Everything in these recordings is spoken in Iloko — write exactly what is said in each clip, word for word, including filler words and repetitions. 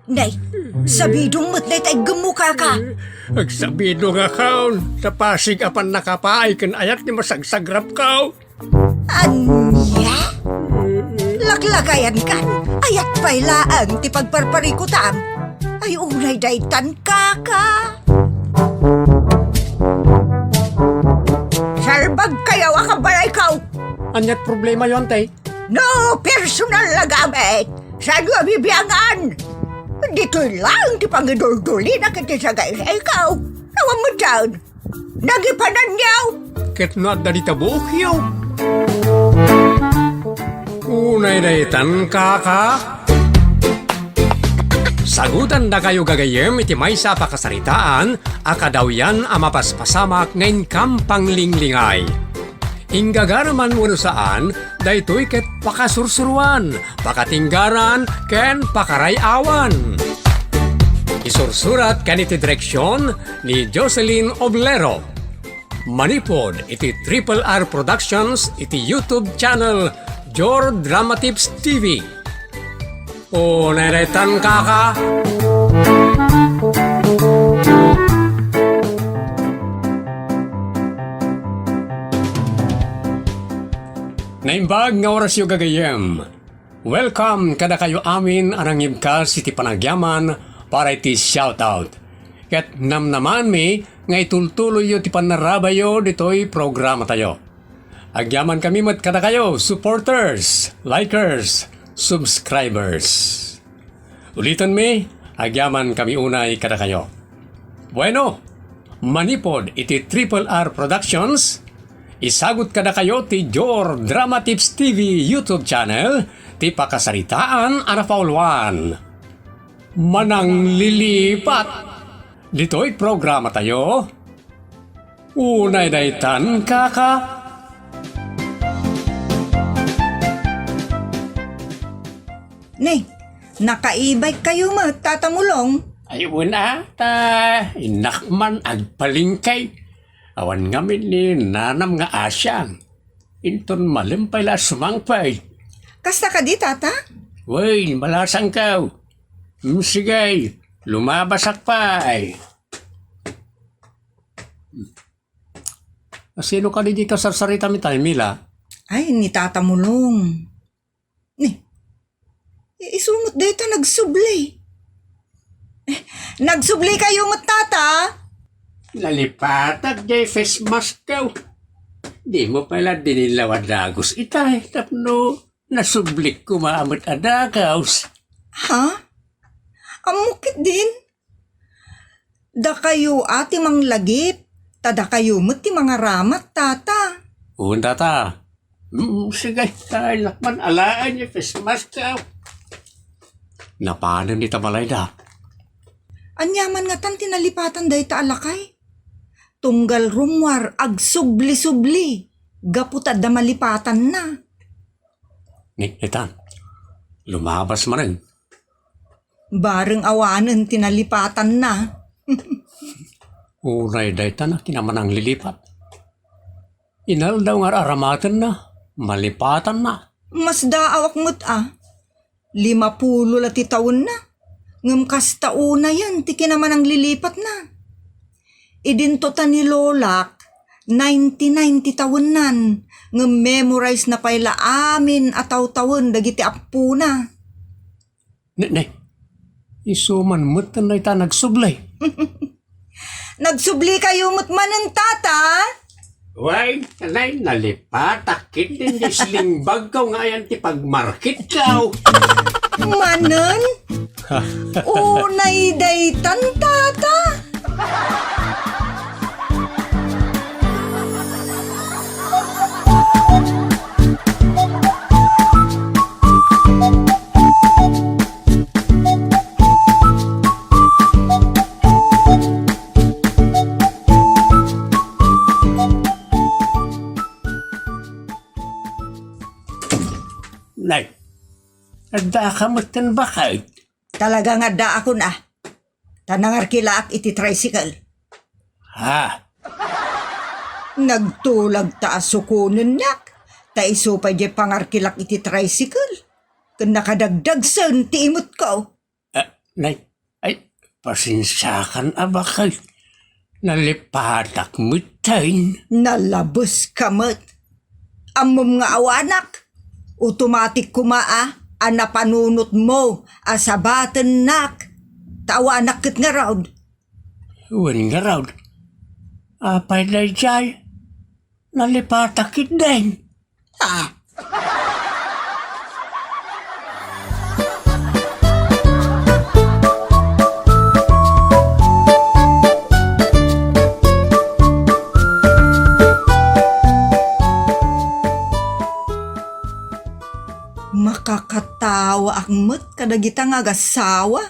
Nay, sabidong met dayta iggemmo, kaka. Agsabidongakon, ta pasig a pannakapaay ken ayat ti masagsagrapko. Ania? Laklakayankan, ayat pay laeng ti pagparparikutam. Ay, unay daytan, kaka. Salbagkayo a kabalayko. Aniat problemayo, ante? No personal a gamit, saanyo a bibiangan? Ditoy laeng ti pangiduldulina ket ti sagaysayko. Awan met daan. Nagipananyo! Ket no adda dita buokyo. Unay daytan, kaka. Sagutandakayo gagayyem iti maysa a pakasaritaan a kadawyan a mapaspasamak nga inkam panglinglingay. Inggagaraman wenno saan, daytoy ket pakasursuroan, pakatinggaran, ken pakaray-awan. Isursurat ken iti direksion ni Jocelyn Oblero. Manipud iti Triple R Productions iti YouTube channel Jor Dramatips T V. O, nairetan, kaka. Naimbag nga orasyo, gagayyem. Welcome kadakayo amin a nangibkas iti panagyaman para iti shoutout. Ket namnamaanmi nga itultuloyyo ti pannarabayyo ditoy programatayo. Agyamankami met kadakayo, supporters, likers, subscribers. Ulitonmi, agyamankami unay kadakayo. Bueno, manipud iti Triple R Productions, isagut kadakayo ti Jor Dramatips T V YouTube channel ti pakasaritaan a napauluan. Mananglilipat. Ditoy programatayo, unay daytan, kaka. Ne, nakaibaykayo met, Tata Mulong? Ay, wen a, ta innak man agpalengke. Awan ngamin ni nanam nga asiang. Inton malem pay la a sumangpet. Kasta kadi, Tata? Wen, malasangko. Mm, sige, lumabasak pay. Sino kadi di kasarsaritami tayo, Mila? Ay, ni Tata Mulong. Ni, i-, isu met dayta nagsubli. Eh, nagsublikayo met, Tata? Nalipatak jay face mask ko. Dimo pay la dinillaw a dagus itay tapno nasublik koma met a dagus. Ha? Ammok ketdin? Dakayo a ti manglagip, ta dakayo met ti mangaramat, Tata. Wen, Tata. Mm, sige, ta innak man alaen ti face mask ko. Napanen ita balayda. Ania man ngatan ti nalipatan dayta a lakay? Tunggal rummuar agsubli-subli gapu ta adda malipatanna. Ni, itan, lumabas manen. Bareng awanen ti nalipatanna. Uray dayta na ti namananglilipat. Inaldaw nga ar-aramatenna, malipatanna. Masdaawak met a. Limapulo la ti tawenna, ngem kasta unayen ti kinamananglilipatna. Idinto ta ni Lolak, ninety-nine ti tawennan, ngem memorize na pay la amin a tawtawen dagiti appona. Ne, ne. Isu man met dayta nagsubli. Nagsublikayo met manen, Tata? Way, anay, nalipatak ketdin di slimbagko nga ayan ti pagmarketko. Manen? Unay daytan, Tata? Nay, adda ka met ten baket? Talaga nga addaakon a. Ta nangarkilaak iti tricycle. Ha? Nagtulag ta a sukonennak, ta isu pay diay pangarkilak iti tricycle. Ken nakadagdagsen ti imutko. Ah, Nay, ay, pasensiakan a bakay. Nalipatak metten. Nalabeska met. Ammom nga awanak. Automatic koma a, a napanunotmo a sabatennak. Ta awanak ket ngarud. Wen ngarud. Apay daydiay? Nalipatak ketdin. Ah. Makakatawaak met kadagita nga agassawa.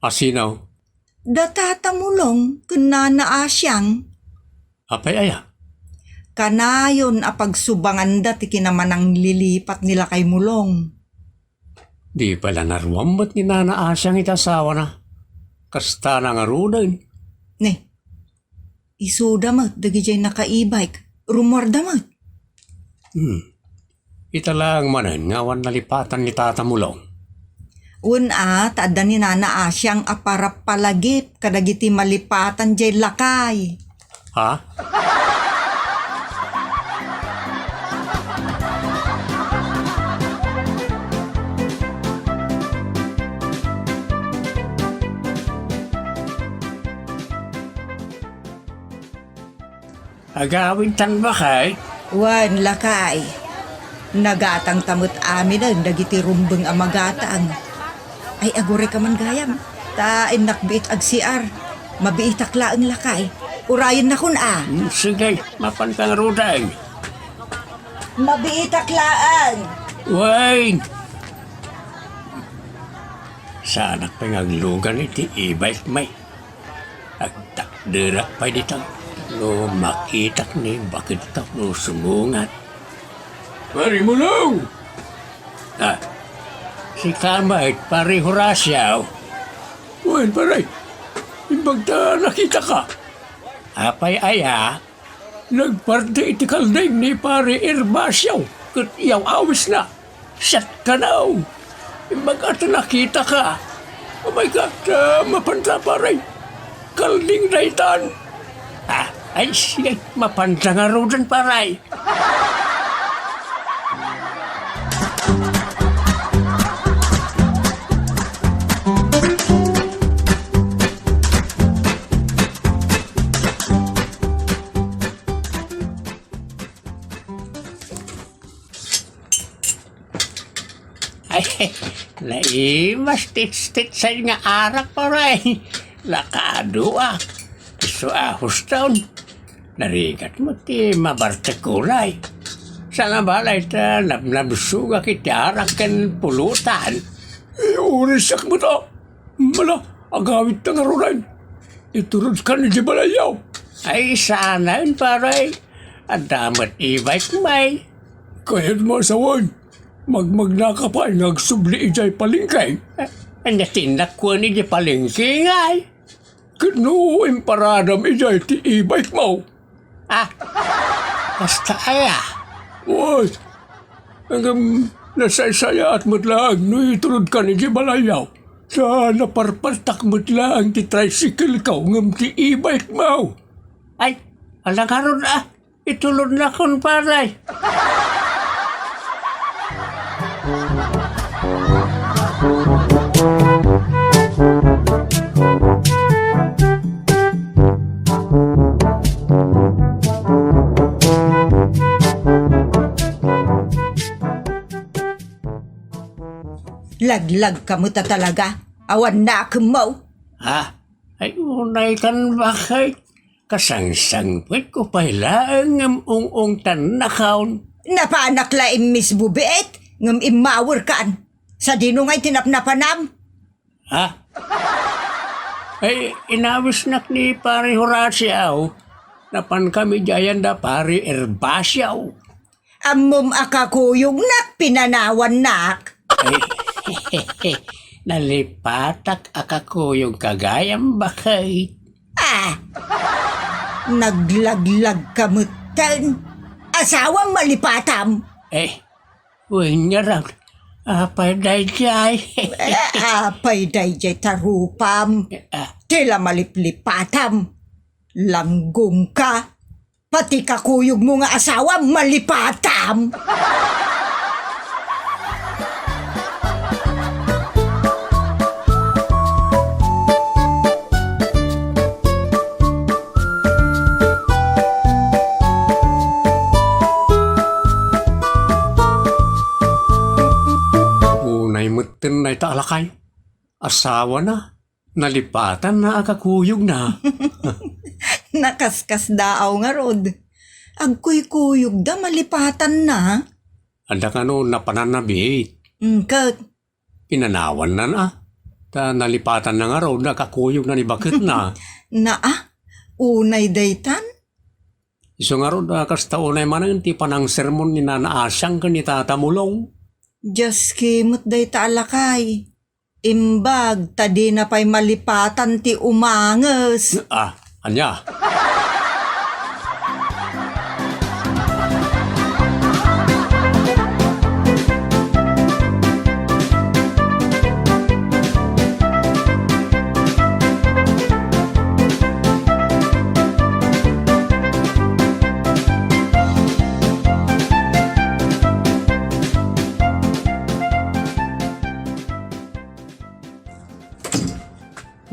A sino? Da Tata Mulong ken Nana Asiang. Apay aya? Kanayon a pagsubanganda ti kinamananglilipat ni Lakay Mulong. Di pay la naruam met ni Nana Asiang iti asawana. Kasta na ngaruden. Ne, isuda met dagidiay naka-e-bike. Rummuarda met. Hmm. Ita laeng manen nga awan nalipatan ni Tata Mulong. Wen a, ta adda ni Nana Asiang a parapalagip kadagiti malipatan diay lakay. Ha? Agawidtan, bakay? Wen, lakay. Nagatangta met aminen dagiti rumbeng a magatang. Ay, agurayka man gayam. Ta innak biit ag-C R. Mabiitak laeng, lakay. Urayennakon a. Hmm, sige, mapanka ngaruden. Mabiitak laeng. Wen! Saanak pay nga aglugan iti e-bike, may. Agtakderak pay dita no makitak ni bakit tapno sumungat. Pare Mulong! Ah, sika met, Pare Horacio. Wen, pare. Imbag ta nakitaka. Apay aya? Nagparti iti kalding ni Pare Herbacio ket iyaw-awisna. Siak kano. Imbag a ta nakitaka. Umay ka, ta mapanta, pare. Kalding daytan. Ah, ay, sige, mapanta ngaruden, pare. Ay, naimas tits-titsen nga arak, pare. Nakaduak. Isu a huston. Narigat mo ti mabartek ulay. Sana balay ta nabnabsogak iti arak ken pulutan. Iurisak mo ta. Mala, agawid ta ngaruden. Iturodkan iti balayyo. Ay, saanen, pare. Adda met e-bike, may. Kayat mo a sawen. Magmagnaka pay nga agsubli idiay palengke. Ania ti innakkuan idiay palengke, ngay? Ket no imparadam idiay ti e-bike mo. Ah, kasta aya? Wen, ngem nasaysayaat met laeng no iturodkan idiay balayyo. Ta naparpartak met laeng ti tricycle ko ngem ti e-bike mo. Ay, ala ngarud a. Itulodnakon, pare. Laglagka met a talaga. Awan nakemmo. Ha? Ay, unay kan bakit? Kasangsangpetko pay laeng ngem ung-ungtannakon. Napanak la immisbubit ngem immawerkan. Sadino ngay ti napnapanam? Ha? Ay, inawisnak ni Pare Horacio. Napankami diay ayan da Pare Herbacio. Ammom a kakuyognak, pinanawannak. Ay, nalipatak a kakuyogka gayam, bakit? Ah, naglaglagka metten. Asawam malipatam. Eh, wen ngarud, Apay daydiay? Eh, apay daydiay ta rupam? Ah. Ti la maliplipatam. Langgongka. Pati kakuyogmo nga asawa, malipatam. Unay metten dayta a lakay. Asawana, nalipatanna a kakuyogna. Nakaskasdaaw ngarud. Agkuykuyogda, malipatanna. Adda kano napananna biit? Mm, ket? Pinanawanna, a. Ta nalipatanna ngarud a kakuyogna ni baketna. Naa, unay daytan? Isu ngarud a kasta unay manen ti panangsermon ni Nana Asiang ken ni Tata Mulong. Dios ki met dayta a lakay. Imbag ta dina pay malipatan ti umanges. Ah, ania?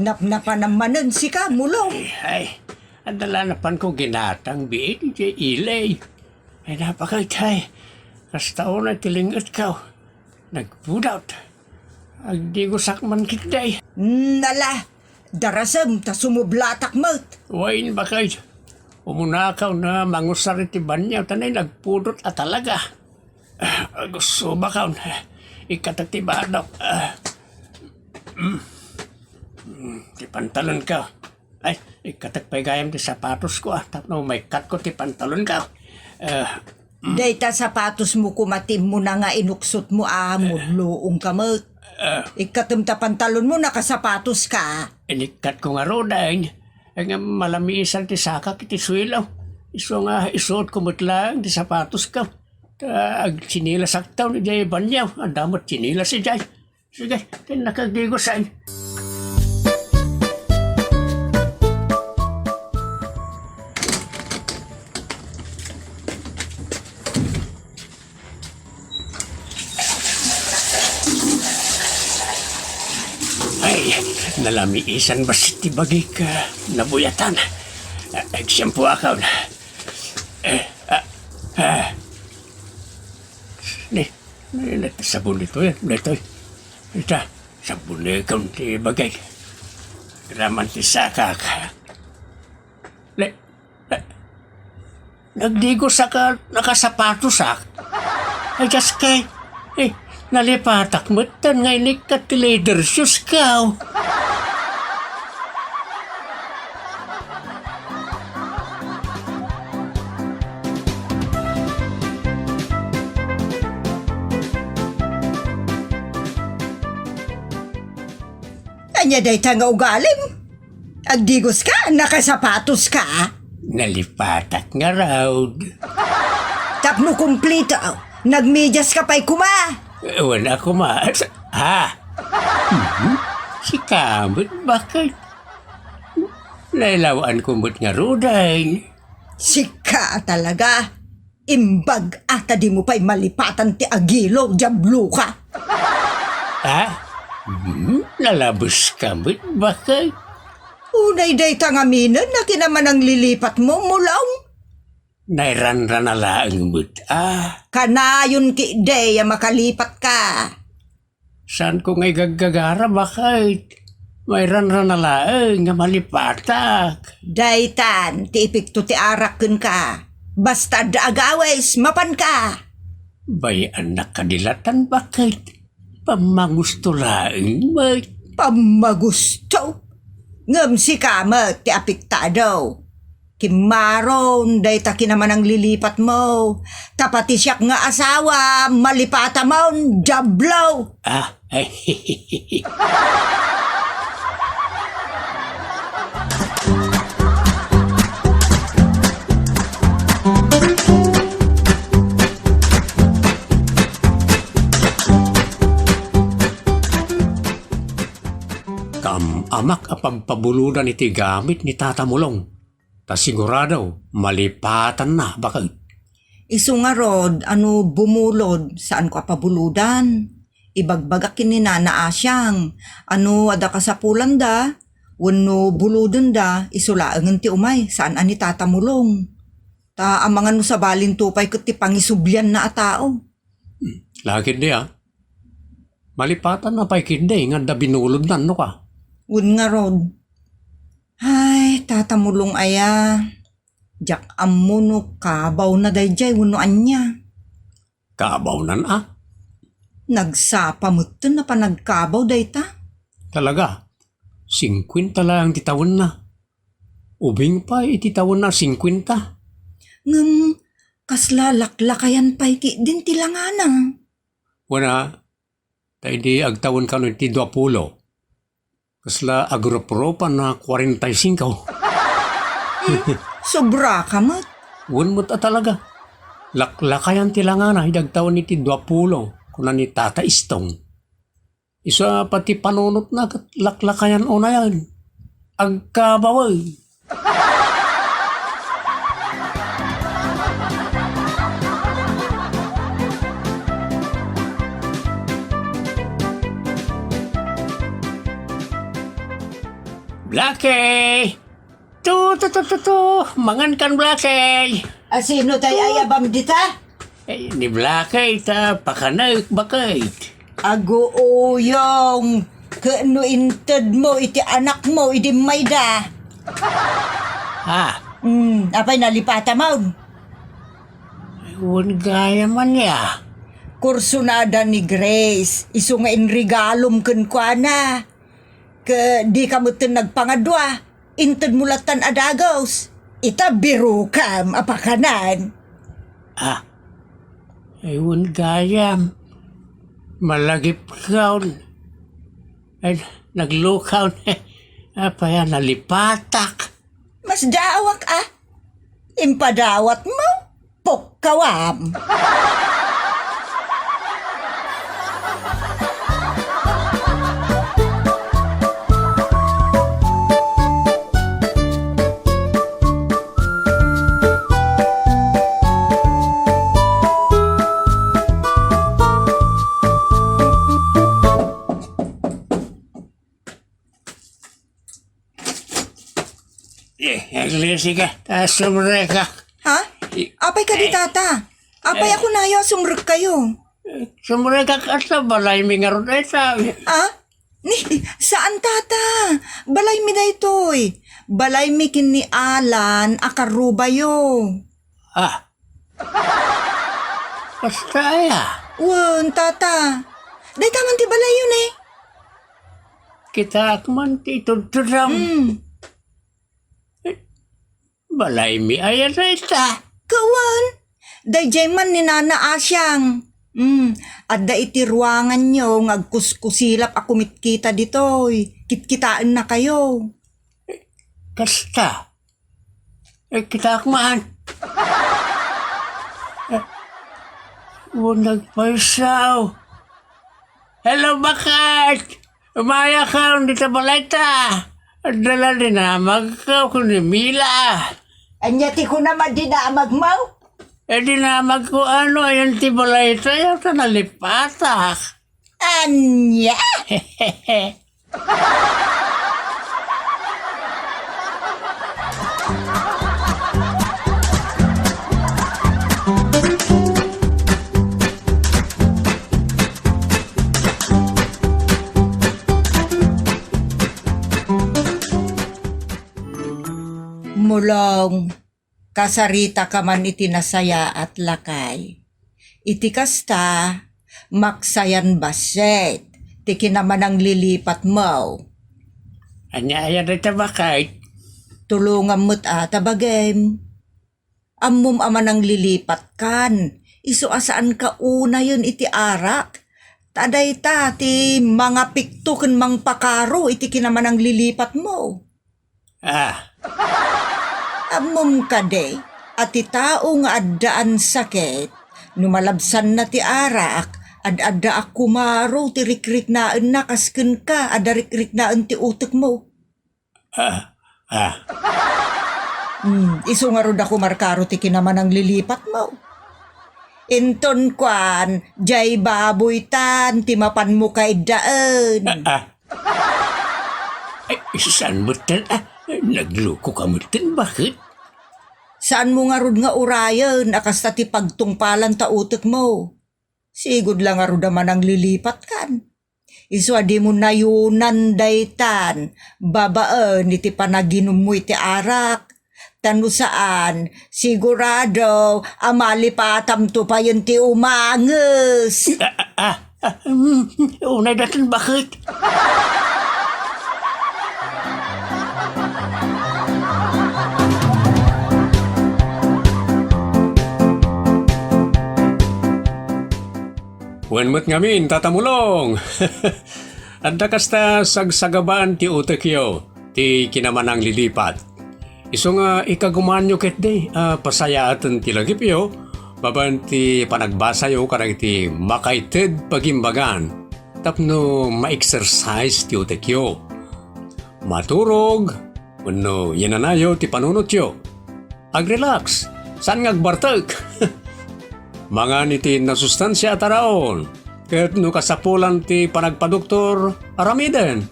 Napnapanam manen sika, Mulong. Ay, adda la napanko ginatang biit idiay ili. Ay, napakaytay. Kasta unay ti lingetko. Nagpudot. Agdigosak man ketdi. Nala, darasem ta sumublatak met. Wen, baket. Umunakaw a mangusar iti banio ta nay nagpudot a talaga. Ah, gusto bakon. Ikkatek ti badok. Ah. Mm. Mm, ti pantalonko. Ay, ikkatek pay gayam ti sapatosko, ah, tapno maikkatko ti pantalonko. Ah, mm. Dayta sapatosmo koma ti immuna nga inuksotmo a mudloongka met. Ah. Ikkatem ta pantalonmo, nakasapatoska. Inikkatko ngaruden. Ay nga malamisan ti sakak iti suelo. Isu nga isuotko met laeng ti sapatosko. Ta agtsinilasakto idiay banio. Adda met tsinilas idiay. Sige, ti nakagdigosan. Ay, nalamisan bassit ti bagik, ah, nabuyatan. Ah, agsiampuakon. Eh, ah, ah. Ni, ni, ni, sabon ditoy, ditoy. Ita, sabonekon ti bagik. Raman ti sakak. Ni, Nagdigosak a nakasapatosak. Ay, Diyos kay, eh, nalipatak metten nga inikkat ti leather shoes ko. Ania dayta nga ugalim? Agdigoska, nakasapatoska? Nalipatak ngarud. Tapno kumplito, nagmediaska pay koma? Eh, wala koma. Sa-, ha? Mhm. Sika met, baket? Nailawaanko met ngaruden. Sika talaga. Imbag a ta dimo pay malipatan ti agilo, Diabloka. Ah? Hmm? Nalabeska met, baket? Unay dayta ngaminen a kinamananglilipatmo, Mulong? Nairanrana laeng met, ah. Kanayon ketdi a makalipatka. Saanko nga igaggagara, baket? Mairanrana laeng nga malipatak. Daytan ti epekto ti arak kenka. Basta adda agawis, mapanka. Bay-annak kadi latan, baket? Pammagusto laeng met. Pammagusto? Ngem sika met ti apektado. Kimmaron dayta kinamananglilipatmo. Ta pati siak nga asawa, malipatamon, Diablo! Ah, ay. Kaam-amak a pagpabulodan iti gamit ni Tata Mulong. Ta sigurado, malipatanna, baket. Isu ngarud, ano bumulod, saanko a pabulodan. Ibagbagak ken ni Nana Asiang, ano adda kasapulanda, wenno bulodenda, isu laengen ti umay, saan a ni Tata Mulong. Ta amangan no sabalinto pay ket ti pangisublianna a tao. Hmm, lakid di, ah. Malipatanna pay ketdi nga adda binulodnan, no ka? Wen ngarud. Ay, Tata Mulong aya. Diak ammo no kabawna daydiay wenno ania. Kabawnan, a? Nagsapa metten a panagkabaw dayta. Talaga, singkuenta laeng ti tawenna. Ubing pay iti tawenna a singkuenta. Ngem, kasla laklakayan pay ketdin ti langana. Wen a, ta idi agtawen kano iti duapulo, kasla agrupropan a kuarenta y singko. Hmm, sobra ka met. Wen met a talaga. Laklakayan ti langana idi agtawen iti duapulo, kuna ni Tata Istong. Isu a pati panunotna ket laklakayan unayen. Agkabawen. Blackie! Tu, tu, tu, tu, tu! Mangan kan, Blackie! A, sino tay ayabam dita? Eh, ni Blackie ta pakanek, baket. Aguuyong, ket no intedmo iti anakmo idi mayda. Ah. Hmm, apay nalipatam? Wen gayam ania. Kursonada ni Grace, isu nga inregalom kenkuana. Ket dika metten nagpangadua, intedmo lattan a dagus. Ita birokam a pakanan. Ah, ay, wen gayam. Malagipkawn. Ay, naglukaw. Apay a nalipatak. Masdaawak a. Impadawatmo, pukkawam. Eh, aglisi ka. Ta sumrekak. Ha? I- Apay kadi, eh. Tata? Apay Eh. Ako nayo a sumrekkayo? Eh, sumrekak ata, balaymi ngarud ita. Ah? Ni, saan, Tata? Balaymi daytoy. Balaymi ken ni Alan a karrubayo. Ah. Kasta aya? Wen, Tata. Dayta man ti balayyo, ne? Kitaak man ti itudtudam. Hmm. Balaymi aya dayta? Kawan. Daydiay man ni Nana Asiang. Hmm. Adda iti ruanganyo nga agkuskusilap a kumitkita ditoy. Kitkitaennakayo. Kasta? Eh, kitaak man. Eh, wen nagpaysaw. Hello, baket? Umayakon dita balayta. Adda la dinamagko ken ni Mila. Ania ti kunam a dinamagmo? Eh, dinamagko ano, ayan ti balayta, yaw ta nalipatak. Ania? Mulong. Kasaritaka man iti nasayaat, lakay. Iti kasta, maksayan bassit ti kinamananglilipatmo. Ania aya dayta, baket? Tulongam met a ta bagim. Ammom a mananglilipatkan, isu a saanka unayen iti arak. Ta dayta ti mangapikto ken mangpakaro iti kinamananglilipatmo. Ah. Ammom kadi a ti tao nga addaan sakit, no malabsanna ti arak, Ad-addaak kumaro ti rikriknaenna kas kenka, adda rikriknaen ti utekmo. Ah, ah. Hmm, isu ngarud a kumarkaro ti kinamananglilipatmo. Inton kuan, diay baboytan ti mapanmo kaiddaen. Ah, ah. Ay, saan metten, ah? Nagluko ka metten, bakit? Saanmo ngarud nga urayen a kasta ti pagtungpalan ta utekmo? Sigud la ngarud a mananglilipatkan. Isu a dimo nayunan daytan, babaen iti panaginummo iti arak. Ta no saan, sigurado a malipatamto payen ti umanges. Ah, ah, ah, mm, unay daytan, bakit? Wen met ngamin, Tata Mulong. Adda kasta sagsagabaan ti utekyo, ti kinamananglilipat. Isu nga ikagumaanyo ketdi a pasayaaten ti lagipyo, babaen ti panagbasayo kadagiti makaited pagimbagan tapno ma-exercise ti utekyo. Maturog, wenno yananayo ti panunotyo. Ag-relax, saan nga agbartek. Mangan iti nasustansia a taraon, ket no kasapulan ti panagpadoktor, aramiden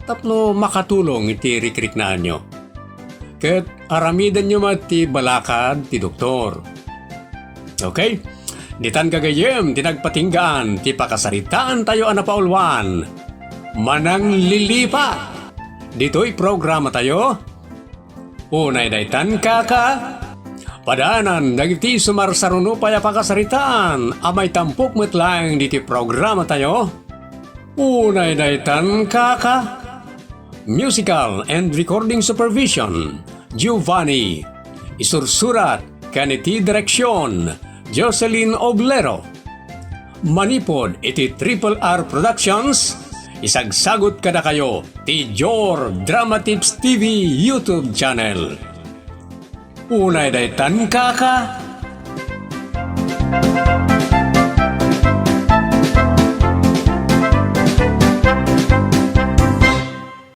tapno makatulong iti rikriknaanyo. Ket aramidenyo met ti balakad ti doktor. Okay? Ditan gagayyem ti nagpatinggaan ti pakasaritaantayo a napauluan, Mananglilipat. Ditoy programatayo, Unay Daytan Kaka, padaanan dagiti sumarsaruno pay a pakasaritaan a maitampok met laeng ditoy programatayo, Unay Daytan Kaka. Musical and recording supervision, Giovanni. Isursurat ken iti direksion, Jocelyn Oblero. Manipud iti Triple R Productions, isagsagut kadakayo ti Jor Drama Tips T V YouTube channel. Unay Daytan Kaka,